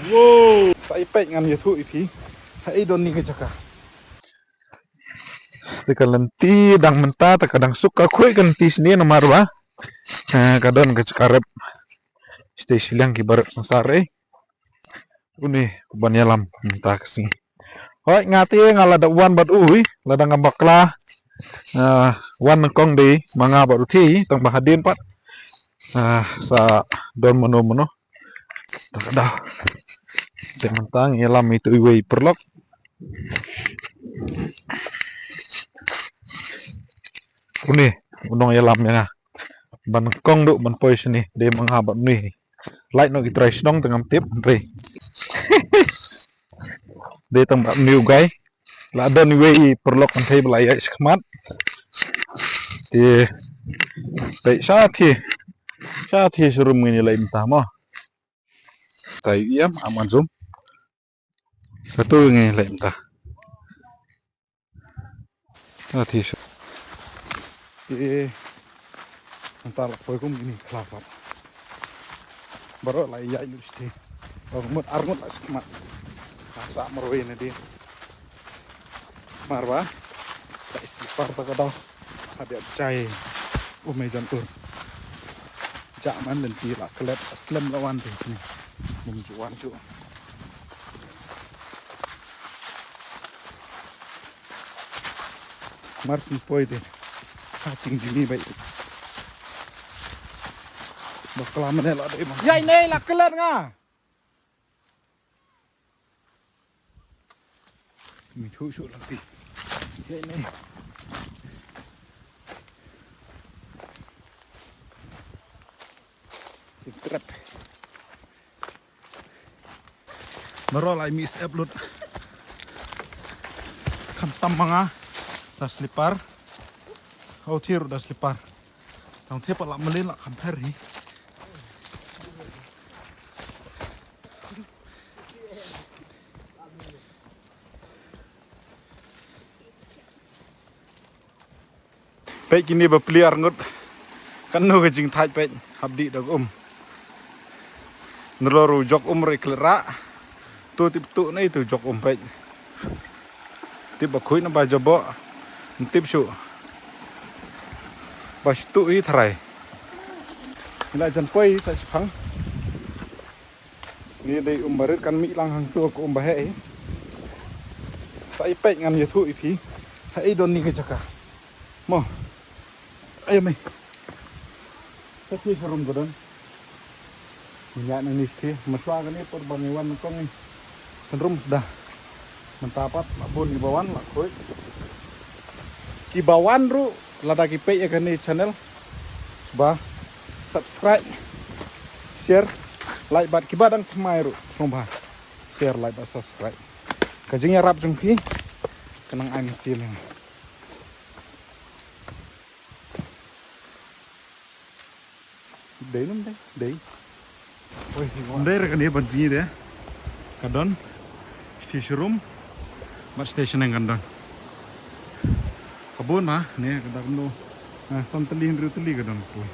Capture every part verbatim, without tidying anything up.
Wow. Sa i peit ngan ïathuh ïa phi. Ha i don ni ka jaka. Te ka lynti dang mynta, te ka dang suk ka khuid ka lynti sini namar ba. Eh, ka don ka jaka rep. Stei shiliang ki barit masar eh. Une, u ban ïalam mynta ka sngi. Hoi, nga te nga la da wan bad u hi, la da nga bakla. Ah, wan nyngkong dei ma nga bad u te, tang ba hadien pat. Ah, sa don mano mano. Tak dah. Te mynta ngi ïalam itu iwei paralok. Une, u nongïalam ïa nga. Ban kong duh ban poi shane, dei ma nga bad une. Lait noh ki trai shnong te ngam tip, hynrei. Dei tang bad une u guy. La don iwei i paralok hynrei ba la ïaid shakhmat. Te, peit shathie. Shathie sharum ngin ïaleit mynta mo. Trai ïam, am an zoom. Katu ngin ïaleit mynta. Shathie sha. Te, mynta la poi kum kine ki khlaw pat. Baroh la ïaid lut shathie. Arngut, arngut la shakhmat. Sa marwei na dien. Marwa. Sa slipar ta ka daw. Hadien jai. Um ei jan ur. Jah man lynti la klet slem la wan te. Bym ju wan ju. Mar syn poi te. Ha jing jingïaid beit. Bakla mane la dei ma. Ïaid ne la klet nga. Mi thu shu lang pi. Ïaid ne. Jingtrep. Baroh la i mih syep lut. Khamtam ma nga da slipar. Hau thie ruh da slipar. Tang thie pat la mlien la kham pher hi. Peit kine bapli arngut. Kano ka jingthait peit hap dih da ka um. Nalor u jok um re khlem rah. Tu tip tu nei tu jok um peit. Tip ba khuid na ba jaboh. Tip shu. Ba shu tu i tharai. Ila jan poi sa shipang. Ni dei um barit kan mih lang hangtu ka um ba heh hi. Sa i peit ngan ïathuh ïa phi. Ha i don ni ka jaka. Mo. Ayo me. Sa ti sharum ka don. Ngi ïa nang ni sti. Maswa kane por ba ngi wan kong ngi. Sharum sda. Mynta pat la bun ki ba wan la khuid. Ki ba wan ruh lada ki peit ïa kane channel. Sba. Subscribe. Share. Like bad ki ba dang thymmai ruh. Sngewbha. Share, like bad subscribe. Ka jingïarap jong phi. Ka nang ai mynsiem ïa nga. Dei lem dei, dei. Oi, dei re kane ban jngi de. Ka don. Station room. Bad station kan don. Ka bun ma, ne ka dak no. San tylli hynriew tylli ka don poi.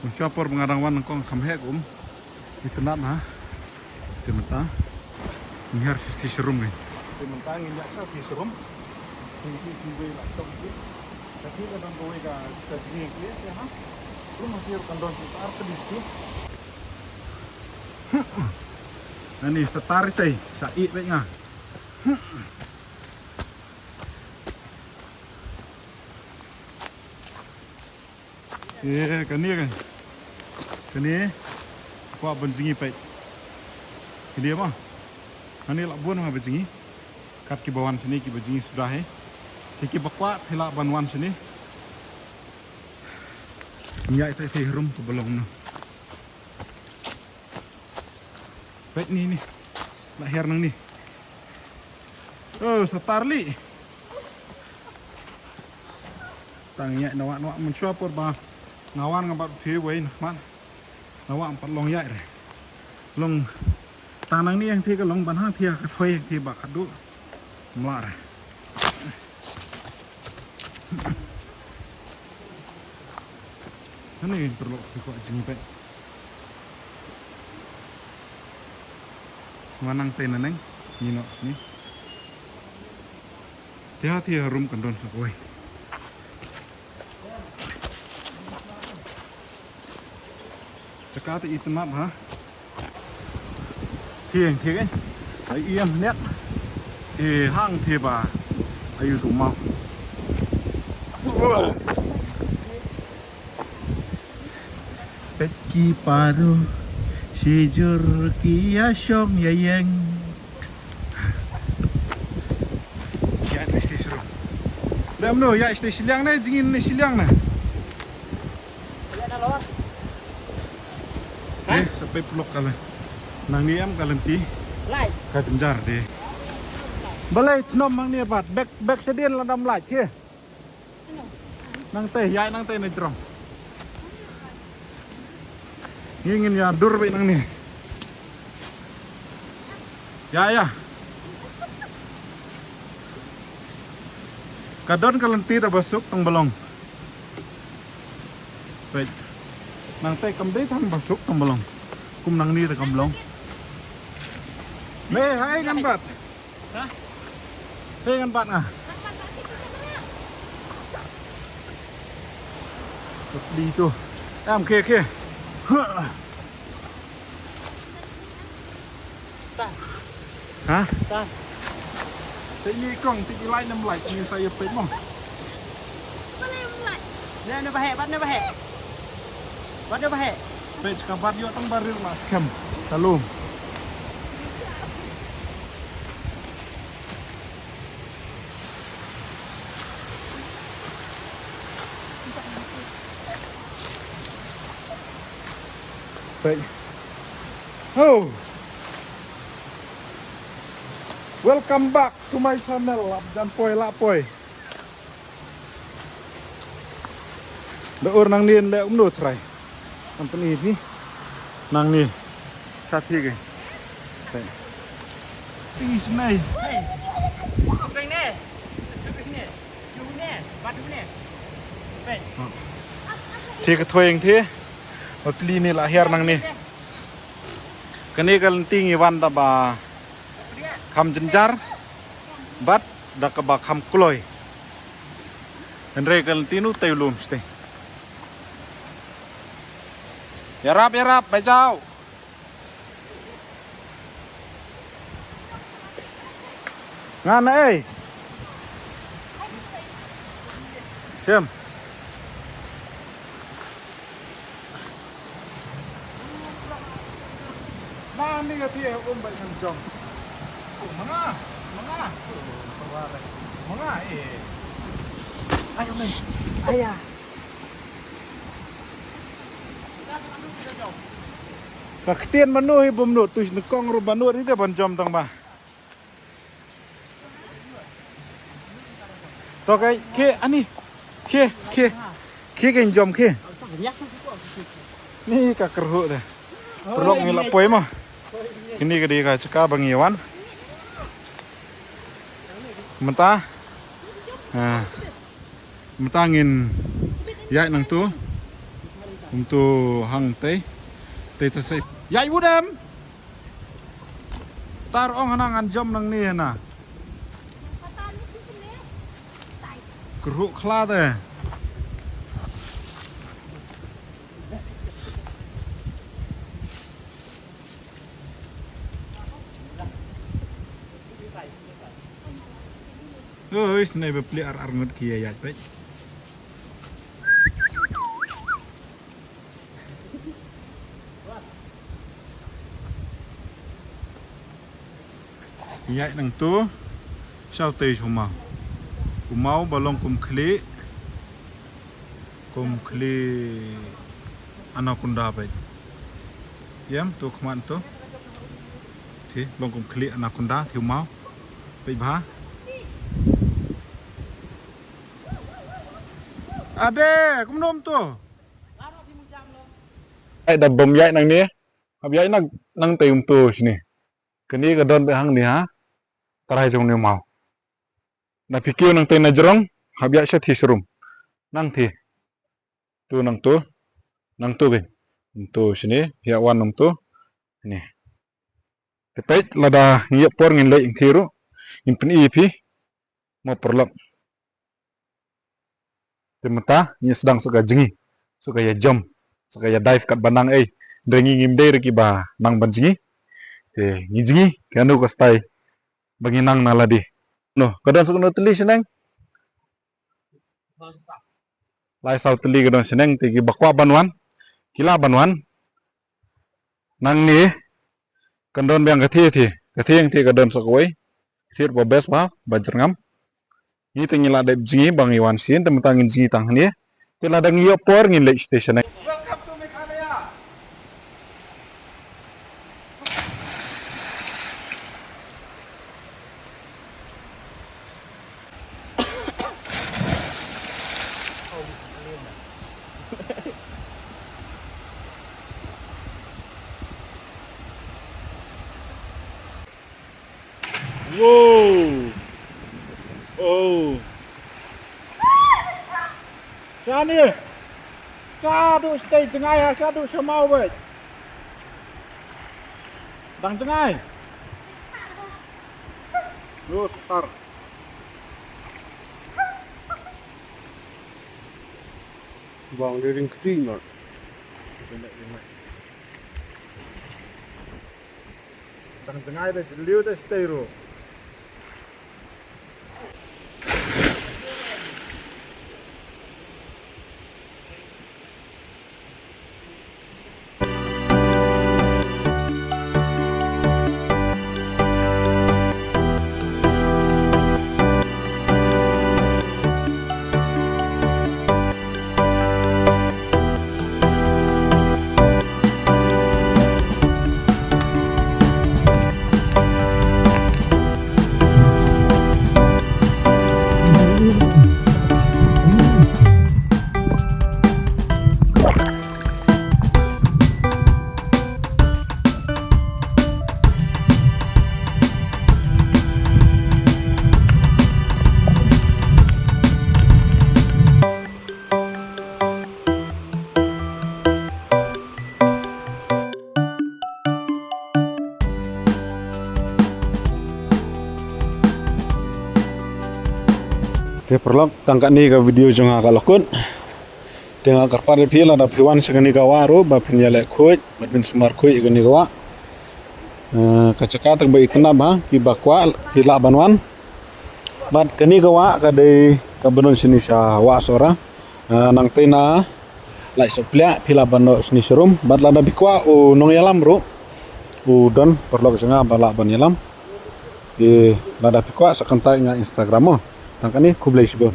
Mynshuwa por ba nga dang wan kong kham heh ka um. Itynnad ha. Te mynta ngi hiar sha station room ngi. Te mynta ngi ïa sha station room. Ngi ngi ngi wei la shong ngi. Ka ti ka dang wei ka ka jngi ngi te ha. Room ha ti kan don ti ar ka di sti. Ani sa tar te sa i wei nga. Ïa kane kan. Kane. Kwah ban jngi peit. Kane ma. Kane lah bun ma ba jngi. Kat ki ba wan shane ki ba jngi suda hi. Ki ki ba kwah phi lah ban wan shane. Ïa sa te room ka ba long na. Peit ni ni. Lah hiar nang ni. Oh, sa tar li. Tang ïa na wa na wa mynshuwa por ba. Nga wan nga bat phi wei na khmat. Na wa pat long ïa re. Long tang nang ni yang thi ka long ban hang thi ka thoi yang thi ba khadu. Mla re. Ani perlu ko jingpet. Nga nang te na neng, ngi nok sini. Tia tia rum kan don sa koi. Saka te item up ha. Thieng thieng eh. Ai iam net. E hang thie ba. Ayu tu mau. Peit ki paru, shijur ki ïa shong ïa ïeng. Ïa ne shi shrum. Lem no, ïa shi shiliang ne, jingin ne shiliang ne. Eh, sa peit pulok ka le. Nang ni em ka lynti. Lai. Ka jynjar de. Balei thnam nang ni bad, bek, bek shadien la dam lai, ke? Nang te, ïa nang te na jrong. Ngi ngin ïa dur beit nang ni. Ïa, ïa. Ka don ka lynti da ba suk tang ba long. Peit. Nang te kam dei tang ba suk tang ba long. Kum nang ni da kam long. Me, hai ngan bat. Ha? Hei ngan bat nga. Di tu. Em, okay, okay. Huh. Ta. Ha? Ta. Te ni kong, te ni lai nam lai, ni sa ïa peit mo. Ne, ne ba heh, bat ne ba heh. Bat ne ba heh. Peit ka bat ïoh tang barir ma skhem. Talum. Peit. Oh. Welcome back to my channel. Ap jan poi la poi. Da ur nang ni le um no trai. Am peni ni. Nang ni. Sa thi ke. Peit. Ti snai. Hey. Beng ne. Thie ka thuing thie. Bad pli ni la hiar nang ni. Kane ka lynti ngi wan da ba kham jynjar bad da kaba kham kloi. Hynrei ka lynti nu tei u lum sting. Ïarap, ïarap, bai jaw. Nga na ei. Kem. Na ni ka thie um bai ngan jong. Manga, manga. Manga eh. Ayo me. Aya. Ka ktien mano hi bym nud, tu sngewkong ruh ba nud hi te ban jom tang ba. To kai, ke ani. Ke, ke. Ke ke jom ke. Ni ka kerhu te. Perlok ngi la poi ma. Ini ka di ka jaka ba ngi wan. Mynta. Ha. Mynta ngin ïaid nangtu. Kumtu hang tei. Tei ta sei. Ïaid wut em. Tar ong hana ngan jom nang ni hana. Kyrhuh khla te. Oi, snei ba pli ar ar ngut ki ïa ïaid peit. Ïaid nangtu. Shaw tei shu maw. U maw ba long kum khlieh. Kum khlieh anaconda peit. Ïam tu khmat tu. Ti long kum khlieh anaconda ti u maw. Peit bha. Ade, kumno um tu. Ai da bym ïaid nang ni. Hap ïaid nang nang tei um tu shini. Kane ka don beit hangne ha. Trai jong ni maw. Da phi kiew nang tei na jrong, hap ïaid sha thi shrum. Nang thi. Tu nang tu. Nang tu beit. Nang tu shini, phi ïa wan nang tu. Ni. Te peit lada ngi ïoh por ngin leit ngi ruh, ngin pyni ïa phi mo paralok. Te mynta ngi sdang suk ka jngi, suk ka ïa jump, suk ka ïa dive kat ba nang ei. Hynrei ngi ngim dei ruh kiba nang ban jngi. Te ngi jngi kano ka style ba ngi nang na lade. No, ka don suk no tylli shaneng. Lai saw tylli ka don shaneng, te kiba kwah ban wan ki lah ban wan. Nangne kan don biang ka thied thied, ka thied thied ka don sa kawei. Thied ba best ba, ba jyrngam. Ngi te ngi la dep jngi ba ngi wan sien, te mynta ngin jngi tang hangne. Te lada ngi ïoh por ngin leit station. Wow. Oh. Shane. Shaduh shatei jngai ha, shaduh sha maw beit. Dang jngai. Yo, star. Bang dei ring kti ma. Dang jngai da jylliew da shatei ruh. Te paralok, tang katne ka video jong nga ka la kut. Te nga kyrpad ïa phi lada phi wan sha kane ka wah ruh ba phin ïaleh khuid, ba phin sumar khuid ïa kane ka wah. Eh, ka jaka tang ba itynnad ba kiba kwah phi lah ban wan. Bad kane ka wah ka dei kaba don shane sha wah Sohra. Ah, nangta na Laisohpliah phi lah ban noh shane sharum. Bad lada phi kwah u nongïalam ruh u don, paralok jong nga ba lah ban ïalam. Te lada phi kwah sa contact ïa nga Instagram mo. Tang katne, khublei shibun.